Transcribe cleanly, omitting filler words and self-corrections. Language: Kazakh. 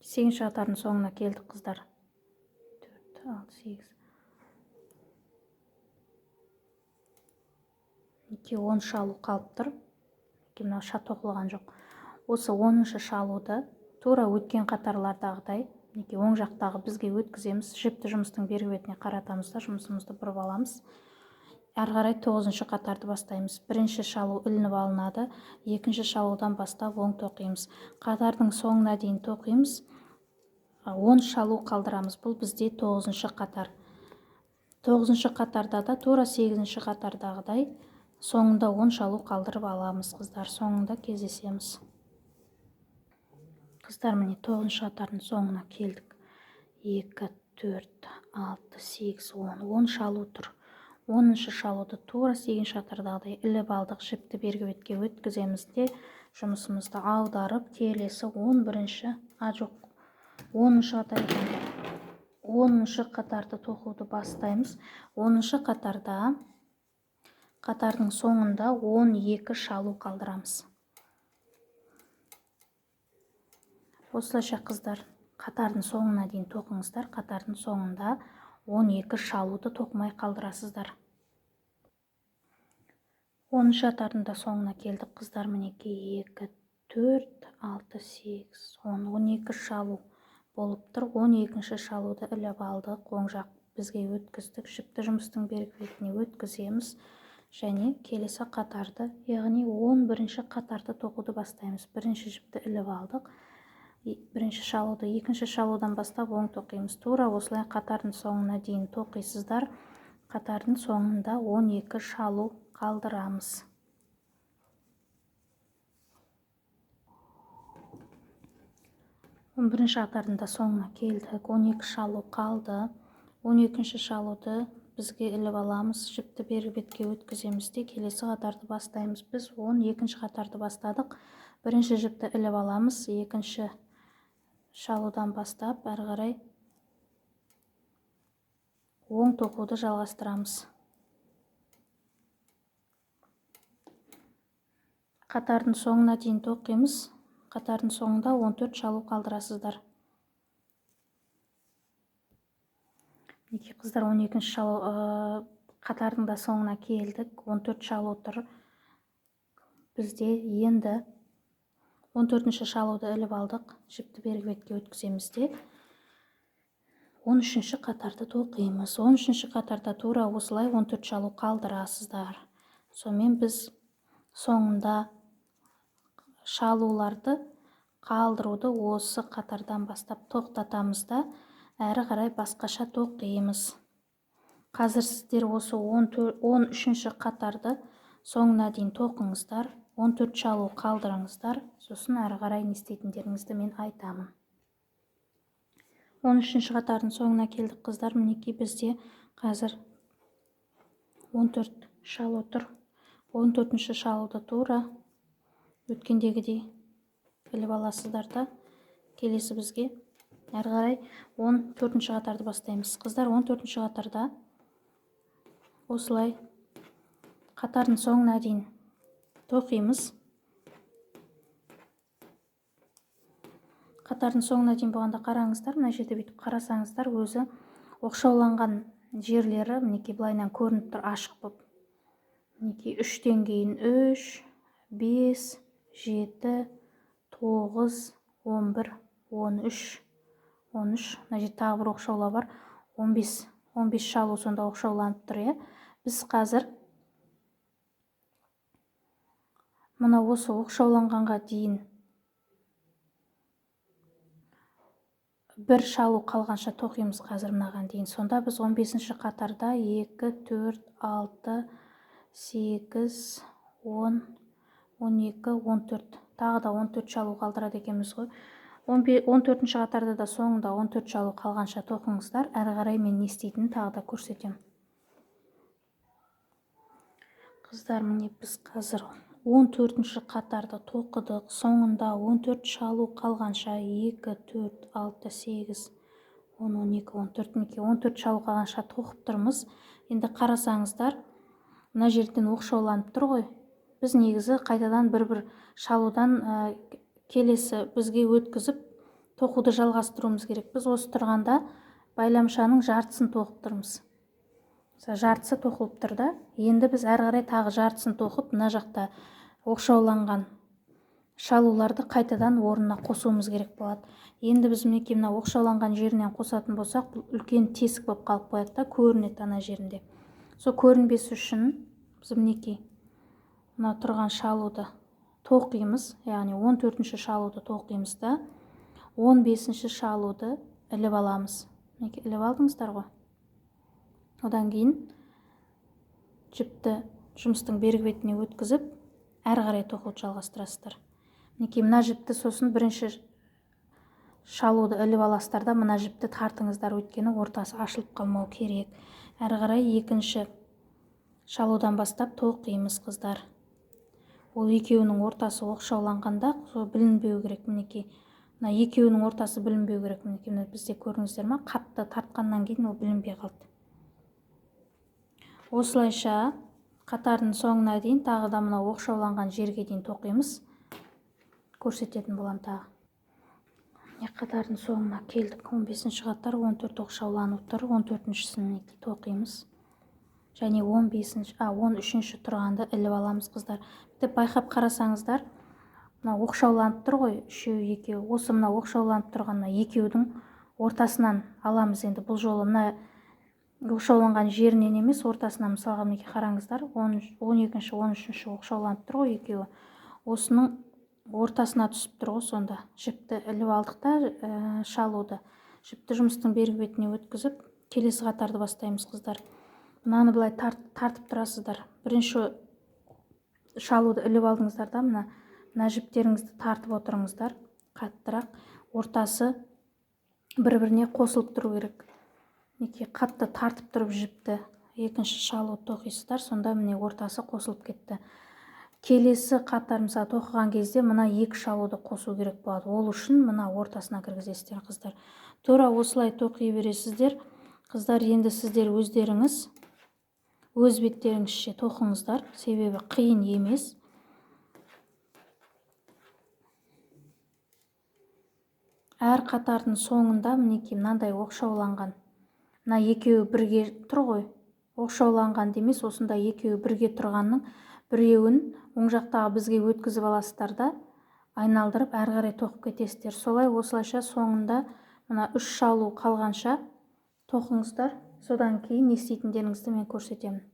Сегізінші қатардың соңына келдік, қыздар. 4, 6, 8. Мінекей, 10 шалу қалып тұр. Мінекей, мынау ша тоқылған жоқ. Осы 10-шы шалуды тура өткен қатарлардағыдай, мінекей, оң жақтағы бізге өткіземіз. Жіпті жұмыстың бергі бетіне қаратамыз да жұмысымызды бұрып аламыз. Әрі қарай 9-шы қатарды бастаймыз. Бірінші шалу ілініп алынады, екінші шалудан бастап оң тоқимыз. Қатардың соңына дейін тоқимыз. 10 шалу қалдырамыз. Бұл бізде 9-шы қатар. 9-шы қатарда да тура 8-ші қатардағыдай соңында 10 шалу қалдырып аламыз, қыздар. Соңында кездесеміз. Қыздар, міне, 9-шы қатардың соңына келдік. 2, 4, 6, 8, 10. 10 шалу тұр. 10-шы шалуды тура 8-ші қатардағыдай іліп алдық, жіпті бергі бетке өткіземіз де жұмысымызды аударып, келесі 11-ші, а жоқ, 10-шы қатар екен. 10-шы қатарды тоқуды бастаймыз. 10-шы қатарда қатардың соңында 12 шалу қалдырамыз. Осылайша, қыздар, қатардың соңына дейін тоқыңыздар. Қатардың соңында 12 шалуды тоқымай қалдырасыздар. 10-шы қатардың да соңына келдік, қыздар. Мінекей, 2, 4, 6, 8, 10, 12 шалу болып тұр. 12-ші шалуды іліп алдық, оң жақ бізге өткіздік, жіпті жұмыстың бергі бетіне өткіземіз және келесі қатарды, яғни 11-ші қатарды тоқуды бастаймыз. Бірінші жіпті іліп алдық, бірінші шалуды екінші шалудан бастап оң тоқимыз. Тура осылай қатардың соңына дейін тоқисыздар. Қатардың соңында 12 шалу қалдырамыз. 11-ші қатардың да соңына келдік. 12 шалу қалды. 12-ші шалуды бізге іліп аламыз, жіпті бергі бетке өткіземіз де келесі қатарды бастаймыз. Біз 12-ші қатарды бастадық. Бірінші жіпті іліп аламыз, екінші шалудан бастап әрі қарай оң тоқуды жалғастырамыз. Қатардың соңына дейін тоқимыз. Қатардың соңында 14 шалу қалдырасыздар. Мінекей, қыздар, 12-ші шалу, қатардың да соңына келдік. 14 шалу тұр. Бізде енді 14-ші шалуды іліп алдық, жіпті бергі бетке өткіземіз де 13-ші қатарды тоқимыз. 13-ші қатарда тура осылай 14 шалу қалдырасыздар. Сонымен біз соңында шалуларды қалдыруды осы қатардан бастап тоқтатамыз да әрі қарай басқаша тоқимыз. Қазір сіздер осы 13-ші қатарды соңына дейін тоқыңыздар, 14 шалу қалдырыңыздар, сосын әрі қарай не істейтіндеріңізді мен айтамын. 13-ші қатардың соңына келдік, қыздар. Мінекей, бізде қазір 14 шалу тұр. 14-ші шалуды тура өткендегідей іліп аласыздар да келесі бізге әрі қарай 14-ші қатарды бастаймыз. Қыздар, 14-ші қатарда осылай қатардың соңына дейін тоқимыз. Қатардың соңына дейін болғанда қараңыздар, мына жерде бүйтіп қарасаңыздар, өзі оқшауланған жерлері мінекей былайынан көрініп тұр, ашық болып. Мінекей, 3-тен кейін 3, 5, 7, 9, 11, 13, 13. Мына жерде тағы бір оқшаулау бар, 15, 15 шалу сонда оқшауланып тұр, иә. Біз қазір мына осы оқшауланғанға дейін бір шалу қалғанша тоқимыз қазір мынаған дейін. Сонда біз 15-ші қатарда 2, 4, 6, 8, 10, 12, 14, тағы да 14 шалу қалдырады екенбіз ғой. 14-ші қатарда да соңында 14 шалу қалғанша тоқыңыздар. Әрі қарай мен не істейтінін тағы да көрсетемін. Қыздар, міне біз қазір 14-ші қатарды тоқыдық. Соңында 14 шалу қалғанша 2, 4, 6, 8, 10, 12, 14, мінекей 14 шалу қалғанша тоқып тұрмыз. Енді қарасаңыздар, мына жерден оқшауланып тұр ғой. Біз негізі қайтадан бір-бір шалудан келесі бізге өткізіп Тоқуды жалғастыруымыз керек. Біз осы тұрғанда байламшаның жартысын тоқып тұрмыз. Жартысы тоқылып тұр да. Енді біз әрі қарай тағы жартысын тоқып, мына жақта оқшауланған шалуларды қайтадан орнына қосуымыз керек болады. Енді біз мінекей мына оқшауланған жерінен қосатын болсақ, бұл үлкен тесік болып қалып қояды да, көрінеді ана жерінде. Сол көрінбес үшін біз мінекей мына тұрған шалуды тоқимыз, яғни 14-ші шалуды тоқимыз да, 15-ші шалуды іліп аламыз. Мінекей іліп алдыңыздар ғой. Одан кейін жіпті жұмыстың бергі бетіне өткізіп, әрі қарай тоқуды жалғастырасыздар. Мінекей мына жіпті сосын бірінші шалуды іліп аласыздар да, мына жіпті тартыңыздар, өйткені ортасы ашылып қалмау керек. Әрі қарай екінші шалудан бастап тоқимыз, қыздар. Ол екеуінің ортасы оқшауланғанда сол білінбеу керек. Мінекей мына екеуінің ортасы білінбеу керек. Мінекей мына бізде көрдіңіздер ма, қатты тартқаннан кейін ол білінбей қалды. Осылайша қатардың соңына дейін тағы да мына оқшауланған жерге дейін тоқимыз. Көрсететін болам тағы. Міне қатардың соңына келдік. 15-ші қатар 14 оқшаулану тұр. 14-шісін мінекей тоқимыз. Және 13-ші тұрғанды іліп аламыз, қыздар. Бітіп байқап қарасаңыздар, мына оқшауланып тұр ғой, үшеу, екеу. Осы мына оқшауланып тұрған мына екеудің ортасынан аламыз енді. Бұл жолы мына оқшауланған жерінен емес, ортасынан. Мысалға мінекей қараңыздар, 12-ші, 13-ші оқшауланып тұр ғой екеуі. Осының ортасына түсіп тұр ғой сонда. Жіпті іліп алдық та, шалуды. Жіпті жұмыстың бергі бетіне өткізіп, келесі қатарды бастаймыз, қыздар. Мынаны былай тартып тұрасыздар. Бірінші шалуды іліп алдыңыздар да, мына жіптеріңізді тартып отырыңыздар қаттырақ. Ортасы бір-біріне қосылып тұру керек. Мінекей қатты тартып тұрып жіпті екінші шалуды тоқисыздар, сонда міне ортасы қосылып кетті. Келесі қатар мысалы тоқыған кезде мына екі шалуды қосу керек болады. Ол үшін мына ортасына кіргізесіздер, қыздар. Тура осылай тоқи бересіздер, қыздар. Енді сіздер өздеріңіз өз беттеріңізше тоқыңыздар, себебі қиын емес. Әр қатардың соңында мінекей мынандай оқшауланған, мына екеуі бірге тұр ғой, оқшауланған демес, осындай екеуі бірге тұрғанның біреуін оң жақтағы бізге өткізіп аласыздар да, айналдырып әрі қарай тоқып кетесіздер. Солай осылайша соңында мына 3 шалу қалғанша тоқыңыздар. Содан кейін не істейтіндеріңізді мен көрсетемін.